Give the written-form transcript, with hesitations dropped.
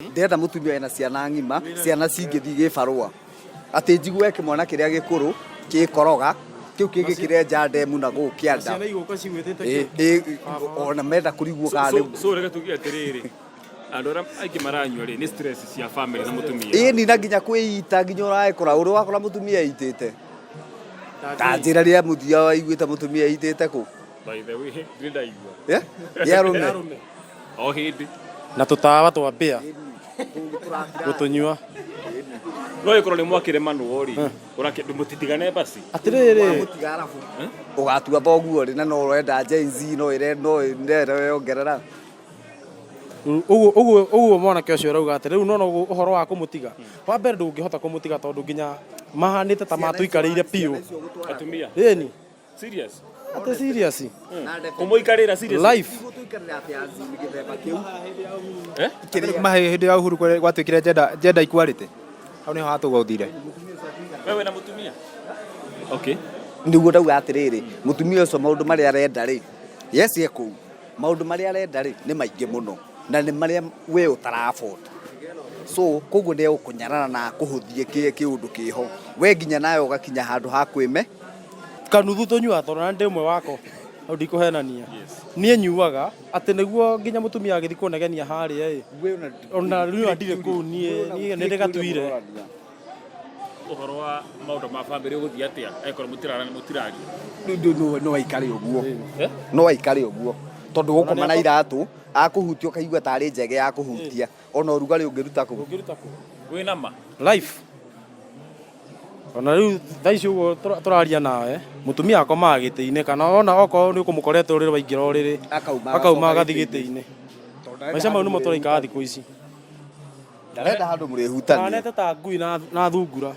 Ndĩrenda mũtumia wĩna ciana ng'ima, ciana cingĩthiĩ gĩbarũa. Atĩ njigue kĩmwana kĩrĩa gĩkũrũ kĩkoroga, kĩu kĩngĩ kĩrenja ndemu na gũkũ kĩanda. Ciana igũka cigwĩtĩte Ĩ, kĩ? ĩ, ona menda kũrigwo kana So nĩ so reke tuge atĩrĩrĩ, andũ arĩa aingĩ maranyua rĩ, nĩ stress cia family na mũtumia. Ĩni na nginya kwĩita nginya ũragĩkora ũrĩ wakora mũtumia eitĩte. Ta njĩra rĩrĩa mũthia waiguĩte mũtumia eitĩte kũ? By the way, ndirĩ ndaigua. Eh? Ĩ arũme. O hĩndĩ. Na tũtawa twa mbĩa gũtũnyua. No ĩkorwo nĩ mwakĩremanwo rĩ, mũtitigane basi. Atĩrĩrĩ. Wamũtiga arabu ũgatua thoguo rĩ na no ũrenda Gen Z no ĩre no ĩrenda yongerera. Ũguo ũguo ũguo mwanake ũcio arauga atĩ rĩu nona ũguo ũhoro wa kũmũtiga. Wa mbere ndũngĩhota kũmũtiga tondũ nginya mahanĩte ta matũikarĩire biũ. Atumia. Ĩni. Serious? Atĩ serious. Kũmũikarĩra serious? Life. Eh? Kuma hĩndĩ ya Uhuru gwatuĩkire gender gender equality, hau nĩho hatũgũthire. Wewe na mũtumia? Okay. Nĩguo ndauga atĩrĩrĩ, mũtumia ũcio maũndũ marĩa arenda rĩ, yes e kũu, maũndũ marĩa arenda rĩ nĩ maingĩ mũno na nĩ marĩa we ũtara afford. So koguo nĩ egũkũnyarara na akũhũthie kĩũndũ kĩho. We nginya nawe ũgakinya handũ ha kwĩme. Kanuthu tũnyuaga tondũ na ndĩ ũmwe wako hau ndikũhenania. Niĩ nyuaga atĩ nĩguo nginya mũtumia agĩthiĩ kũnegenia harĩa ĩ. Ona rĩu ndirĩ kũu niĩ niĩ nĩ ndĩgatuire. Ũhoro wa maũndũ ma bamĩrĩ ũgũthiĩ atĩa angĩkorwo mũtirarana mũtiraria? No aikare ũguo. Eh? No aikare ũguo. Tondũ gũkoma na iratũ, akũhutia ũkaigua tarĩ njege ya kũhutia. Ona ũrugarĩ ũngĩruta kũ? Ũngĩruta kũ? Wĩna ma? Life. Ona rĩu thaa ici ũguo tũraria nawe, mũtumia akomaga gĩtĩ-inĩ kana ona okorwo nĩ ũkũmũkorete ũrĩrĩ waingĩra ũrĩrĩ, Akauma akauma agacoka agathiĩ gĩtĩ-inĩ. gĩtĩ-inĩ. Maica mau nĩmo tũraikara thikũ ici. Ndarenda handũ mũrĩhutania. Tũhanete ta ngui na thungura.